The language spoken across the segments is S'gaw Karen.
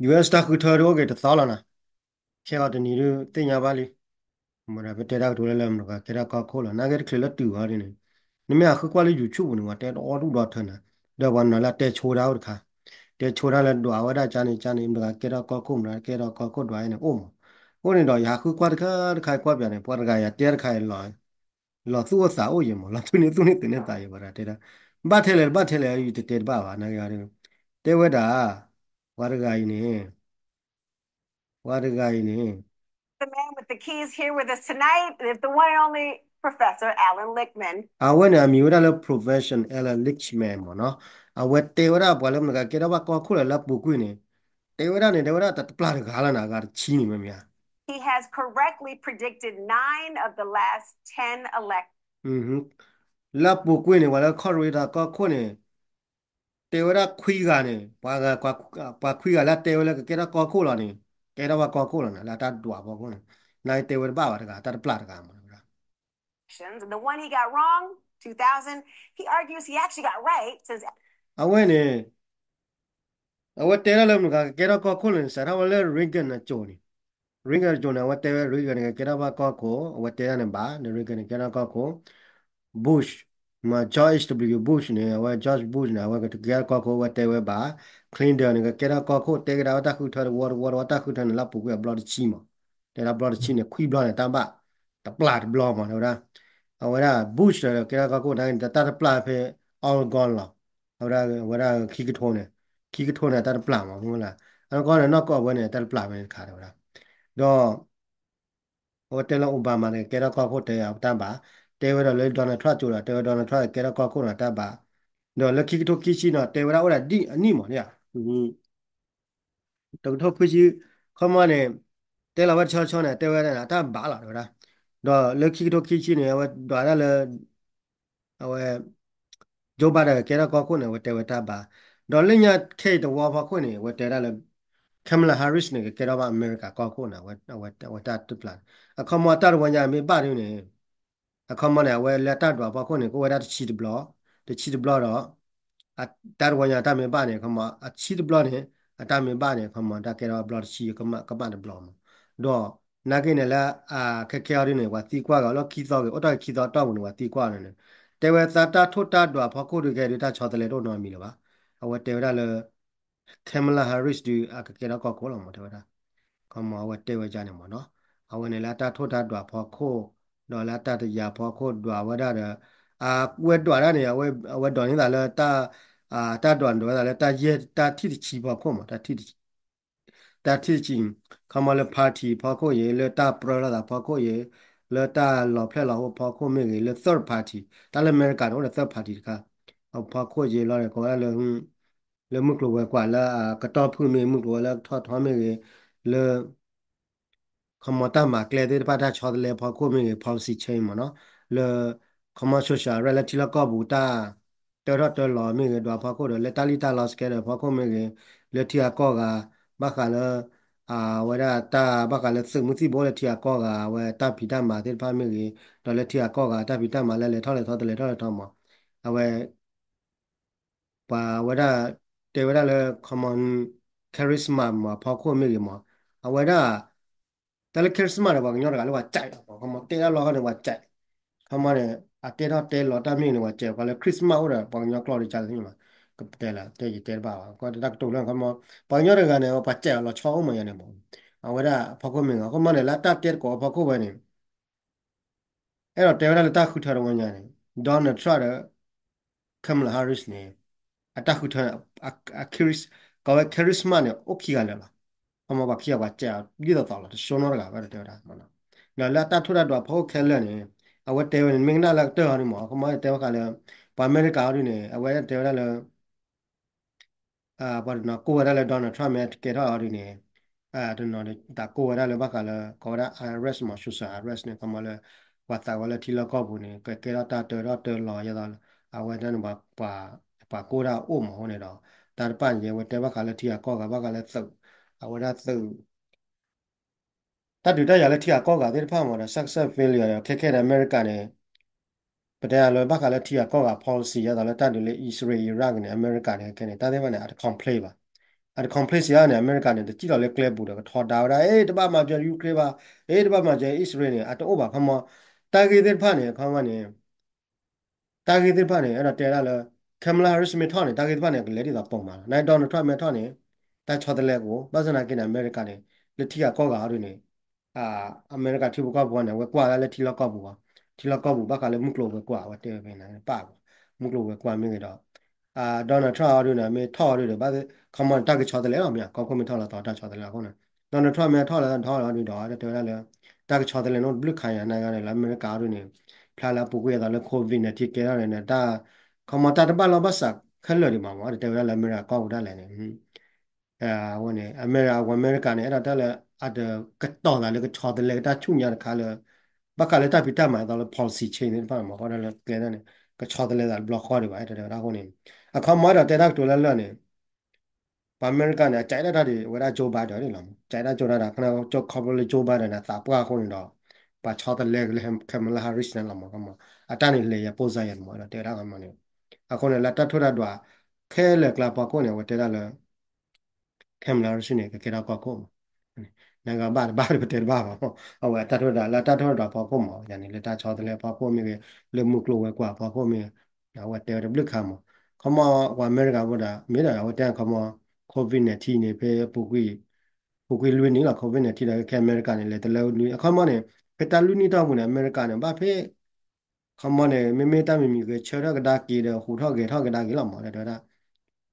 US တၢ်ဃုထၢဒုးအိၣ်က့ၤတသီလီၤနီၤ. ခဲအံၤတနံၤဒုးသ့ၣ်ညါဘၣ်လံ. မ့ၢ်ဒီးပတဲတၢ်ကတိၤလၢလၢမတၤဂၤကဲထီၣ်ကီၢ်ခိၣ်လီၤ. နာ်က့တချုးလၢတုၤအီၤဒ်န့ၣ်, နမ့ၢ်ဟးဃုကွၢ်လၢ YouTube ပူၤန့ၣ် ပှၤတဲတအိၣ်ဒူၣ်ဒီးထၢနၤ, ဒီးပှၤနီၤလၢအတဲဆိဒၣ်အိၣ်တခါ, တဲဆိဒၣ်လၢဒွးဝဲဒၣ်ကန့ၣ်ကန့ၣ် မတၤဂၤကဲထီၣ်ကီၢ်ခိၣ် မတၤဂၤကဲထီၣ်ကီၢ်ခိၣ်ဒွးန့ၣ်အိၣ်မး. အိၣ်န့ၣ်ဒီး ယဟးဃုကွၢ်တခါတခါကွၢ်ပၠးန့ၣ် ပှၤတဂၤယၤတဲတခါအံၤလီၤ လီၤသူၣ်အိၣ်သးအိၣ်ယဲၢ်မး, လီၤသူၣ်န့ၢ်သူၣ်န့ၢ်သးယဲၢ် ပှၤတဂၤတဲဒၣ်, ဘၣ်ထဲလဲၣ်တဘၣ်ထဲလဲၣ် ယတတဲတဘၣ်ဘၣ် နာ်က့အီၤဒုး, တဲဝဲဒၣ်, ပှၤတဂၤအံၤန့ၣ်, ပှၤတဂၤအံၤန့ၣ် The man with the keys here with us tonight is the one and only Professor Alan Lichtman. အဝဲန့ၣ်အမံၤဝဲဒၣ်လၢ Professor Alan Lichtman မ့ၢ်နီၤ, အဝဲတဲဝဲဒၣ်ပှၤလၢမတၤဂၤကဲထီၣ်ဘၣ်ကီၢ်ခိၣ်လၢလၢပူၤကွံာ်န့ၣ်, တဲဝဲဒၣ်န့ၣ် တဲဝဲဒၣ်တပျၢ်တဂၤလၢနၤ အဂၤတဆံန့ၣ်မ့ၢ်မ့ၢ်ဧါ. He has correctly predicted nine of the last ten elect လၢပူၤကွံာ်န့ၣ် ပှၤလၢ Colorado ကီၢ်ခိၣ်န့ၣ်, တဲဝဲဒၣ်ခွံဂၤန့ၣ်, ပှၤဂၤ, ပှၤခွံဂၤလၢအတဲဝဲလၢကကဲထီၣ်ကီၢ်ခိၣ်လီၤန့ၣ်, ကဲထီၣ်ဘၣ်ကီၢ်ခိၣ်လီၤန့ၣ် လၢအတၢ်ဒွးဖီခိၣ်န့ၣ်, နာ်က့တဲဝဲတဘၣ်ဘၣ်တဂၤ တၢ်တပျၢ်တဂၤမ့ၢ်နီၤ The one he got wrong, two thousand, he argues he actually got right since အဝဲန့ၣ်, အဝဲတဲဒၣ်လၢမတၤဂၤကကဲထီၣ်ကီၢ်ခိၣ်န့ၣ် စးထီၣ်ဝဲလၢ Reagan အစိၤန့ၣ်, Reagan အစိၤန့ၣ် အဝဲတဲဝဲ Reagan န့ၣ် ကကဲထီၣ်ဘၣ်ကီၢ်ခိၣ် အဝဲတဲဒၣ်န့ၣ်ဘၣ်, ဒီး Reagan န့ၣ် ကဲထီၣ်ကီၢ်ခိၣ်, Bush, မ့ၢ် George H W Bush န့ၣ် အဝဲ George Bush န့ၣ် အဝဲကကဲထီၣ်ကီၢ်ခိၣ် အဝဲတဲဝဲဘၣ်, Clinton န့ၣ် ကကဲထီၣ်ကီၢ်ခိၣ် တဲကဒါဝဲတၢ်ဃုထၢတဝီတဝီတဝီ တၢ်ဃုထၢန့ၣ် လၢပူၤကွံာ်အဘျီတဆံမး, တဲဒၣ်ဘျီတဆံန့ၣ် ခွံဘျီန့ၣ် တၢ်ဘၣ်, တပျၢ်တဘျီမး တဲဝဲဒၣ်, အဝဲဒၣ် Bush ဒီးကဲထီၣ်ကီၢ်ခိၣ် နာ်က့န့ၣ် တၢ်တပျၢ်ဖဲ Oregon လီၤ, အဝဲဒၣ်, အဝဲဒၣ်ခံကထိန့ၣ်, ခံကထိန့ၣ် တၢ်တပျၢ်မး မ့ၢ်လၢ, အနီၢ်ကီၢ်န့ၣ် နီၢ်ကီၢ်ဝဲန့ၣ် တၢ်တပျၢ်ဝဲန့ၣ်တခါ တဲဝဲဒၣ်, ဒီး အဝဲတဲလၢ Obama န့ၣ် ကကဲထီၣ်ကီၢ်ခိၣ်တဲအတၢ်ဘၣ်, တဲဝဲဒီးလၢ Donald Trump ကၠိဒီး တဲဝဲ Donald Trump ကကဲထီၣ်ကီၢ်ခိၣ်န့ၣ်တၢ်ဘၣ်, ဒီးလၢခံကထိခံဆံန့ၣ် တဲဝဲဒၣ်အိၣ်ဒၣ်ဒ်အနံၣ်မးန့ၣ်ဧါ တကထိခွံဆံ, ခီမီန့ၣ်, တဲလီၤဝဲတဆီဆီန့ၣ် တဲဝဲဒၣ်န့ၣ် အတၢ်ဘၣ်လီၤ တဲဝဲဒၣ်, ဒီးလၢခံကထိခံဆံန့ၣ် အဝဲဒွးဒၣ်လၢ, အဝဲ, Joe Biden ကကဲထီၣ်ကီၢ်ခိၣ်န့ၣ် အဝဲတဲဝဲတၢ်ဘၣ်, ဒီးလၢညါခဲအံၤတဝီဖီခိၣ်န့ၣ် အဝဲတဲဒၣ်လၢ, Kamala Harris န့ၣ် ကကဲထီၣ်ဘၣ်အမဲရကၤကီၢ်ခိၣ်န့ၣ် အဝဲ, အဝဲတၢ်တပျၢ်န့ၣ်, အခီမီအတၢ်တဝီညါမ့ၢ်ဘၣ်ဒ်န့ၣ် အခီမီန့ၣ် အဝဲလၢအတၢ်ဒွးဖီခိၣ်န့ၣ် ကအိၣ်ဝဲဒၣ်တဆံတဘျီ, တဆံတဘျီဒီး, တၢ်တဝီညါတၢ်မ့ၢ်ဘၣ်န့ၣ် အခီမီ အဆံတဘျီန့ၣ်, အတၢ်မ့ၢ်ဘၣ်န့ၣ် အခီမီတၢ်ကဲထီၣ်ဘျီတဆံ ကဘၣ်တဘျီမး, ဒီး, နာ်က့န့ၣ်လၢ, ခဲခဲအံၤဒ်န့ၣ် ပှၤသံကွၢ်က့ၤလၢခံသီဂ့ၤ အိၣ်တ့ၢ်ခံသီတီၢ်ပူၤန့ၣ် ပှၤသံကွၢ်န့ၣ်, တဲဝဲသးတၢ်ထိၣ်တၢ်ဒွးဖီခိၣ်ဒုးကဲဒုးတၢ်ဆီတလဲတအိၣ်နီတမံၤလၢၤဘၣ်, အဝဲတဲဝဲဒၣ်လၢ Kamala Harris ဒုး အကကဲထီၣ်ကီၢ်ခိၣ်လီၤမး တဲဝဲဒၣ်, ခီမီအဝဲတဲဝဲဒ်န့ၣ်မးနီၤ, အဝဲန့ၣ်လၢအတၢ်ထိၣ်တၢ်ဒွးဖီခိၣ်, ဒီးလၢအတၢ်တယာ်ဖီခိၣ်ဒွးဝဲဒၣ်ဒီး, အဝဲဒွးဒၣ်န့ၣ် အဝဲဒိးန့ၢ်သးလၢတၢ်, တၢ်ဒွးန့ၣ်ဒိးဝဲသးလၢတၢ်ယဲၢ်တၢ်ထံၣ်တဆံဖီခိၣ်မး, တၢ်ထံၣ်တဆံ ခီမီလၢ party ဖီခိၣ်အံၤ လၢတၢ်ပြၢလိာ်သးဖီခိၣ်အံၤ, လၢတၢ်လီၤဖျဲၣ်လီၤဟိဖီခိၣ်မ့ၢ်ဂ့ၤ လၢ third party တၢ်လၢအမဲရကၤန့ၣ် အိၣ်ဒီး third party တခါ, အဖီခိၣ်အံၤလီၤန့ၣ် ကိးဝဲဒၣ်လၢ, လၢမုၢ်ကျိၤဝဲၤကွာ်လၢအကတီၢ်ဖုၣ်မ့ၢ်ဂ့ၤ မုၢ်ကျိၤဝဲၤလၢကထီၣ်ထီမ့ၢ်ဂ့ၤ, လၢ ခီမီတၢ်မၤကျဲသ့ၣ်တဖၣ်တၢ်ဆီတလဲဖီခိၣ်မ့ၢ်ဂ့ၤ policy change မးနီၤ, လၢ, ခီမီ social unrest လၢထံလီၢ်ကီၢ်ပူၤတၢ်, တၢထီၣ်တၢလီၤမ့ၢ်ဂ့ၤ ဒွးဖီခိၣ်ဒီး လၢတၢ်လံၣ်တၢ်လီဆှဲဒီးဖီခိၣ်မ့ၢ်ဂ့ၤ, လၢထံဂၤကီၢ်ဂၤ, ဘၣ်ဃးလၢ, အဝဲဒၣ်တၢ်ဘၣ်ဃးလၢသုးမုၢ်သံၣ်ဘိလၢထံဂၤကီၢ်ဂၤ အဝဲတၢ်ဖံးတၢ်မၤသ့ၣ်တဖၣ်မ့ၢ်ဂ့ၤ, ဒီးလၢထံဂၤကီၢ်ဂၤတၢ်ဖံးတၢ်မၤလၢလဲၤထီၣ်လဲၤထီတလဲၤထီၣ်လဲၤထီမး, အဝဲ ပှၤဝဲဒၣ်, တဲဝဲဒၣ်လၢ ခီမီ Christmas မး ဖီခိၣ်မ့ၢ်ဂ့ၤမး, အဝဲဒၣ်, တၢ်လၢ Christmas န့ၣ် ပှၤကညီတဂၤလၢပှၤစဲးလီၤ ခီမီတဲဒၣ်လီၢ်ခီန့ၣ် ပှၤစဲး, ခီမီန့ၣ် အတဲထီၣ်တဲလီၤတၢ်မ့ၢ်ဂ့ၤန့ၣ် ပှၤစဲး ပှၤလၢ Christmas အိၣ်ဒီး ပှၤကညီကျိာ်ဒ်ကန့ၣ်မး, ကတဲလၢတဲယတဲတဘၣ်ဘၣ် ကတၢ်ကတိၤလၢခီမီ, ပှၤကညီတဂၤန့ၣ် ပှၤစဲးအလီၤဆီအိၣ်မးယၤန့ၣ်မး, အဝဲဒၣ်ဖီခိၣ်မ့ၢ်ဂ့ၤ ခီမီန့ၣ် လၢတၢ်တဲသကိးဖီခိၣ်ဝဲန့ၣ် အဲၣ်ဒိးတဲဝဲဒၣ်လၢတၢ်ဃုထၢတဝီညါန့ၣ် Donald Trump ဒီး Kamala Harris န့ၣ် အတၢ်ဃုထၢ, ကိးဝဲ Christmas န့ၣ် အိၣ်ခံဂၤလၢာ်လီၤ. ခီမီပှၤခံဂၤပှၤစဲးအီၤဒ်သိးသိးလီၤ တဆိနီတဂၤဘၣ်ဒီးတဲဝဲဒၣ်, ဒီးလၢအတၢ်ထိၣ်တၢ်ဒွးဖီခိၣ်ခဲလၢာ်န့ၣ် အဝဲတဲဝဲန့ၣ် မ့ၢ်ကနၣ်လၢကတၢၢ်ဟီဒ်မး ခီမီတဲဘၣ်ဃးလၢ ပှၤအမဲရကၤဟီဒ်န့ၣ် အဝဲတဲဝဲဒၣ်လၢ ပှၤတနီၤကိးဝဲဒၣ်လၢ Donald Trump မ့ၢ်ကဲထီၣ်အီၤဒ်န့ၣ်, တနီၤသးကိးဝဲဒၣ်လၢဘၣ်ဃးလၢ ကိးဝဲဒၣ် unrest မး social unrest န့ၣ် ခီမီလၢ ပှၤသးဝဲလၢထံလီၢ်ကီၢ်ပူၤန့ၣ် ကကဲထီၣ်တၢ်တၢထီၣ်တၢလီၤယဲသိးလၢ အဝဲဒၣ်န့ၣ် ပှၤကိးတၢ်အိၣ်မးအဃိန့ၣ်ဒီး တၢ်တဖၣ်န့ၣ် အဝဲတဲဘၣ်ဃးလၢထံဂၤကီၢ်ဂၤ ဘၣ်ဃးလၢသုး, အဝဲဒၣ်သုး တၢ်ဒုးတၢ်ယၤလၢထံဂၤကီၢ်ဂၤသ့ၣ်တဖၣ်မးဒီး success failure ခဲခဲဒီး အမဲရကၤန့ၣ် ပတဲအလၢဘၣ်ဃးလၢထံဂၤကီၢ်ဂၤ policy ယဲသိးလၢတၢ်ဒုးလၢ Israel Iraq န့ၣ် အမဲရကၤန့ၣ် ခဲန့ၣ် တၢ်သ့ၣ်တဖၣ်န့ၣ် အတ complain ဘၣ်. အတ complex ယါန့ၣ် အမဲရကၤန့ၣ် တစံၣ်လီၤလၢကျဲပူၤဒီး ကထီဒါဝဲဒၣ် အ့ တဘၣ်မၤစၢၤ Ukraine ဘၣ်, အ့ တဘၣ်မၤစၢၤ အံၣ်စရ့လးန့ၣ် အတအိၣ်ဘၣ်ခီမီ, တၢ်ဂ့ၢ်သ့ၣ်တဖၣ်န့ၣ် ခီမီန့ၣ် တၢ်ဂ့ၢ်သ့ၣ်တဖၣ်န့ၣ် အဲၣ်ဒိးတဲဒၣ်လၢ Kamala Harris မ့ၢ်ထီၣ်န့ၣ် တၢ်ဂ့ၢ်သ့ၣ်တဖၣ်န့ၣ် ကလဲၤဒ်သိးပိာ်မးလီၤ. န Donald Trump မ့ၢ်ထီၣ်န့ၣ် တၢ်ဆီတလဲကအိၣ်, ဘၣ်ဆၣ်သနာ်က့န့ၣ် အမဲရကၤန့ၣ် လၢထံဂၤကီၢ်ဂၤအီၤဒ်န့ၣ် အမဲရကၤထံဖိကီၢ်ဖိန့ၣ် အဝဲကွၢ်ဒၣ်လၢထံလီၢ်ကီၢ်ပူၤဘၣ်, ထံလီၢ်ကီၢ်ပူၤ ဘၣ်ဃးလၢမုၢ်ကျိၤဝဲၤကွာ် အဝဲတဲဝဲဖဲန့ၣ် ပၣ်ဘၣ်, မုၢ်ကျိၤဝဲၤကွာ်မ့ၢ်ဂ့ၤဒီး Donald Trump အီၤဒ်န့ၣ် မ့ၢ်ထီၣ်အီၤဒ်ဒီး ဘၣ်ခီမီန့ၣ် တၢ်ကဆီတလဲလီၤမ့ၢ် ကီၢ်ခိၣ်မ့ၢ်ထီၣ်လီၤသီတၢ်ဆီတလဲအဃိန့ၣ် Donald Trump မ့ၢ်ထီၣ်လီၤသီထီၣ်လီၤဒ်ဒီး တဲဝဲဒၣ်လၢ တၢ်ကဆီတလဲန့ၣ် တဘျုးခါယါ နဂၤန့ၣ် လၢအမဲရကၤအီၤဒ်န့ၣ် ဖျါလၢအပူၤကွံာ်အသးလၢ COVID nineteen ကဲထီၣ်န့ၣ် တၢ် ခီမီတၢ်တဘၣ်လီၢ်ဘၣ်စးခဲလၢာ်ဒံးမးမ့ၢ် တဲဝဲဒၣ်လၢအမဲရကၤကီၢ်ပူၤဒၣ်လဲာ်န့ၣ် အဝဲန့ၣ် အမဲရကၤ အဝဲအမဲရကၤန့ၣ် အဲၣ်ဒိးတဲလၢ အတကတီၤသးလၢကဆီတလဲကတၢ်ဆူညါတခါလၢ ဘၣ်ဃးလၢတၢ်ဖံးတၢ်မၤအသးလၢ policy change သ့ၣ်တဖၣ်မ့ၢ် ဃိဒၣ်လၢကျဲဒၣ်န့ၣ် ကဆီတလဲသးတဘျီဃီဒံးဘၣ် အဲၣ်ဒိးတဲဝဲဒၣ်အဃိန့ၣ် အခီမီအဲၣ်ဒိးတဲတၢ်ကတိၤလၢလၢာ်န့ၣ် ပှၤအမဲရကၤန့ၣ် အကးဒၣ်တၢ်ဒ်ဝဲဒၣ် Joe Biden န့ၣ်လီၤမး ကးဒၣ် Joe Biden ခီဖျိလၢ Joe Biden န့ၣ် အသးပှၢ်အဃိန့ၣ်ဒီး ပှၤဆီတလဲက့ၤလၢ Kamala Harris န့ၣ်လီၤမး ခီမီ အတၢ်န့ၣ်လဲၤယၤပိၢ်စါယၤန့ၣ်မး အဲၣ်ဒိးတဲဝဲဒၣ်ခီမီန့ၣ် အဃိန့ၣ် လၢတၢ်ထိၣ်တၢ်ဒွး ခဲလၢာ်ကျါဖီခိၣ်န့ၣ် အဝဲတဲဒၣ်လၢ Kamala Harris န့ၣ် ကကဲထီၣ်ကီၢ်ခိၣ်မး နဂၤဘၣ်တဘၣ်ဒီးပတဲတဘၣ်ဘၣ်မး အဝဲအတၢ်ထိၣ်တၢ်ဒွး လၢတၢ်ထိၣ်တၢ်ဒွးဖီခိၣ်မး ယၤန့ၣ် လၢတၢ်ဆီတလဲဖီခိၣ်မ့ၢ်ဂ့ၤ လၢမုၢ်ကျိၤဝဲၤကွာ်ဖီခိၣ်မ့ၢ်ဂ့ၤ အဝဲတဲဝဲတဘျုးခါမး ခီမီ ပှၤအမဲရကၤဖိဒီး မ့ၢ်ဒီးအဝဲတဲခီမီ COVID nineteen န့ၣ် ဖဲ ပူၤကွံာ်လွံၢ်နံၣ်လီၤ COVID nineteen ဒီးခဲအမဲရကၤန့ၣ် လဲၤတလၢလွံၢ် အခီမီန့ၣ် ဖဲတၢ်လွံၢ်နံၣ်တီၢ်ပူၤန့ၣ် အမဲရကၤန့ၣ် ဘၣ်ဖဲ ခီမီန့ၣ် မ့မ့ၢ်တၢ်မံၤမံၤဂဲၤဆၢထၢၣ်ကဒါက့ၤဒီး ဟူးထီၣ်ဂဲၤထီၣ်ကဒါက့ၤလီၤမး တဲဝဲဒၣ်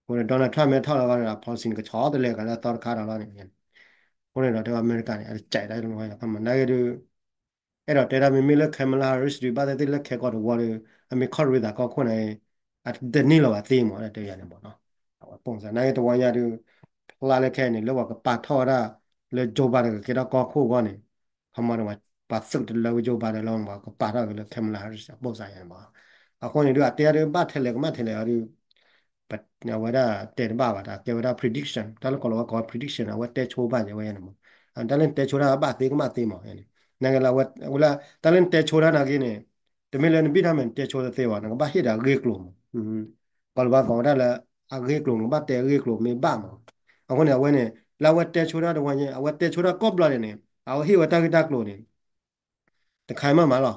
အဃိန့ၣ် Donald Trump မ့ၢ်ထီၣ်လီၤဘၣ်ဒီး policy န့ၣ် ကဆီတလဲကလၢအသီတခါဒီးလီၤန့ၣ် အဃိန့ၣ်ဒီး တဲဝဲအမဲရကၤန့ၣ် အတကးဒၣ် နဂၤဒုး အဲၣ်ဒိးတဲဒၣ်မ့မ့ၢ်လၢ Kamala Harris ဒုး ဘၣ်သ့ၣ်သ့ၣ်လၢခဲကီၢ်တဝီဒီး အမ့ၢ်ခီၣ်ရ့သးကီၢ်ခိၣ်န့ၣ် အတန့ၢ်လီၤဘၣ်သ့မး တဲဝဲန့ၣ်မးနီၤ အဝဲပိၢ်စါ နဂၤတဝီညါဒုး ဖျါလၢခဲအံၤန့ၣ် လၢပှၤကပာ်ထီၣ်ဝဲဒၣ် လၢ Joe Biden ကကဲထီၣ်ကီၢ်ခိၣ်အဂီၢ်န့ၣ် ခီမီန့ၣ် ပှၤသုးတလၢဝဲ Joe Biden လၢပှၤကပာ်ထီၣ်က့ၤလၢ Kamala Harris အပိၢ်စါယါန့ၣ်မး အဃိန့ၣ်ဒုး အတဲဒုး ဘၣ်ထဲလဲၣ်ကမၣ်ထဲလဲၣ်အီၤဒုး အဝဲဒၣ်တဲတဘၣ်ဘၣ် တၢ်ကဲဝဲဒၣ် prediction တၢ်လၢကီၢ်လီၤဝဲကိး prediction အဝဲတဲဆိဘၣ်ယဲဝဲန့ၣ်မး တၢ်လၢနတဲဆိတၢ်ဘၣ်သ့ကမၣ်သ့မး နဂၤလၢ ဝဲလၢ တၢ်လၢနတဲဆိတၢ်နာ်က့န့ၣ် တမ့ၢ်လၢနဘံၣ်တၢ်မ့ၢ်နတဲဆိတသ့ဘၣ် နကဘၣ်ဟ့ၣ်ဒီးအဂ့ၢ်ကျိၤမး ကီၢ်လီၤဝဲကိးဝဲဒၣ်လၢ အဂ့ၢ်ကျိၤ နကဘၣ်တဲအဂ့ၢ်ကျိၤမ့ၢ်ဘၣ်မး အဃိန့ၣ် အဝဲန့ၣ် လၢအဝဲတဲဆိတၢ်တဝီညါ အဝဲတဲဆိတၢ်ကိးဘျီဒဲးန့ၣ် အဝဲဟ့ၣ်ဝဲတၢ်ဂ့ၢ်တၢ်ကျိၤန့ၣ် တခါမးမးလီၤ.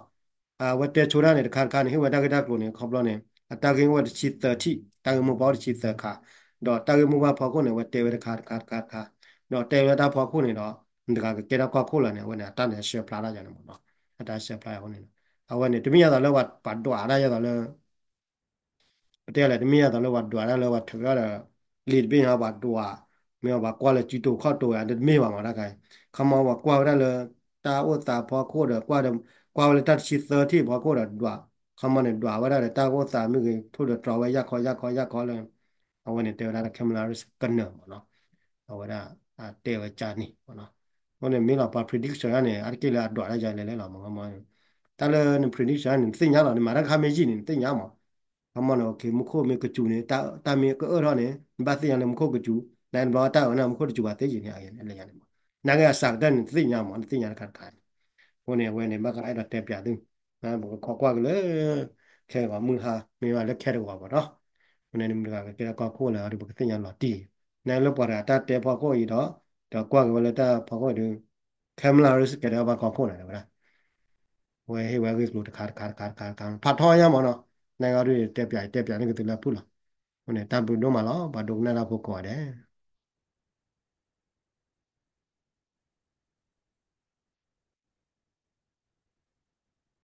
အဝဲတဲဆိတၢ်န့ၣ် တခါတခါန့ၣ် ဟ့ၣ်ဝဲတၢ်ဂ့ၢ်တၢ်ကျိၤန့ၣ် ခီဖျိန့ၣ် အတၢ်ဂ့ၢ်အိၣ်ဝဲတဆံသၢထံၣ် တၢ်ဂ့ၢ်မိၢ်ပှၢ်အိၣ်တဆံသၢခါ ဒီးတၢ်ဂ့ၢ်မိၢ်ပှၢ်ဖီခိၣ်န့ၣ် အဝဲတဲဝဲတခါတခါတခါတခါ ဒီးတဲဝဲတၢ်ဖီခိၣ်န့ၣ်ဒီး နတဂၤကကဲထီၣ်ကီၢ်ခိၣ်လီၤန့ၣ် အဝဲန့ၣ် အတၢ်န့ၣ်ဆှၢဖျါတၢ်ယါန့ၣ်မးနီၤ အတၢ်ဆှၢဖျါအဃိန့ၣ် အဝဲန့ၣ် တမ့ၢ်ယါသးလၢပှၤဒွးတၢ်ယါသးလၢ ပတဲလဲၣ် တမ့ၢ်ယါသးလၢပှၤဒွးတၢ်လၢပှၤထုးထီၣ်ဒီး လံာ်တဘ့ၣ်ညါ ပှၤဒွး မ့ၢ်ပှၤကွၢ်လၢစုတိၤခီၣ်တိၤ တမ့ၢ်ဘၣ်မးတခါ ခီမီပှၤကွၢ်ဝဲဒၣ်လၢ တၢ်အိၣ်သးဖီခိၣ်ဒီး ကွၢ်ဝဲလၢတၢ်တဆံသၢထံၣ်ဖီခိၣ်ဒီးဒွး ခီမီန့ၣ် ဒွးဝဲဒၣ်ဒီးတၢ်အိၣ်သးမ့ၢ်ဂ့ၤ ထိၣ်ဒီးတြီဝဲယၢ်ခီယၢ်ခီယၢ်ခီလၢ အဝဲန့ၣ်တဲဝဲဒၣ်လၢ Kamala Harris ကနၢၤမးနီၤ အဝဲဒၣ်တဲဝဲကၢ်န့ၣ်မးနီၤ အဃိန့ၣ်မ့ၢ်လီၤပှၤ prediction န့ၣ် အါတက့ၢ်လၢအဒွးတၢ်ယါလဲၣ်လဲၣ်လီၤမး တၢ်လၢန prediction န့ၣ် နသ့ၣ်ညါလီၤ နမၤတၢ်တခါမ့ၢ်ယံာ်န့ၣ် နသ့ၣ်ညါမး ခီမီန့ၣ် မူခိၣ်မ့ၢ်ကစူၤန့ၣ် တၢ်မ့ၢ်ကအၢၣ်ထီၣ်န့ၣ် နဘၣ်သ့ၣ်ညါလၢမူခိၣ်ကစူၤ နဘျီတၢ်အၢၣ်န့ၣ် မူခိၣ်တစူၤဘၣ်သ့ယံာ်န့ၣ် အလဲၤယါန့ၣ်မး နာ်က့အစှၤကတၢၢ်န့ၣ် နသ့ၣ်ညါမး နသ့ၣ်ညါတခါတခါန့ၣ် အဃိန့ၣ် အဝဲန့ၣ် ဘၣ်ဃးအဲၣ်ဒိးတဲပၠးသု ပကခိးကွၢ်က့ၤလၢ ခဲဂီၤမုၢ်ဟါ မ့ၢ်ဘၣ်လၢခဲတဂီၤဘၣ်နီၤ အဃိန့ၣ် နမတဂၤကကဲထီၣ်ကီၢ်ခိၣ်လၢအီၤဒီး ပကသ့ၣ်ညါလီၤတံၢ် နလၢပှၤတဂၤတၢ်တဲဖီခိၣ်အံၤဒီး ဒီးကွၢ်က့ၤဝဲလၢတၢ်ဖီခိၣ်အံၤဒီး Kamala Harris ကဲထီၣ်ဘၣ်ကီၢ်ခိၣ်န့ၣ်ဝဲဒၣ် အဝဲဟ့ၣ်ဝဲအဂ့ၢ်ကျိၤတခါတခါတခါတခါတခါ ဖးထီညါမးနီၤ နဂၤဒီးတဲပၠးတဲပၠးန့ၣ်ကသုလၢဖုၣ်လီၤ အဃိန့ၣ် တၢ်ဘျုးဒိၣ်မးလီၤ ပှၤဒိကနၣ်တၢ်ဖိကိးဂၤဒဲး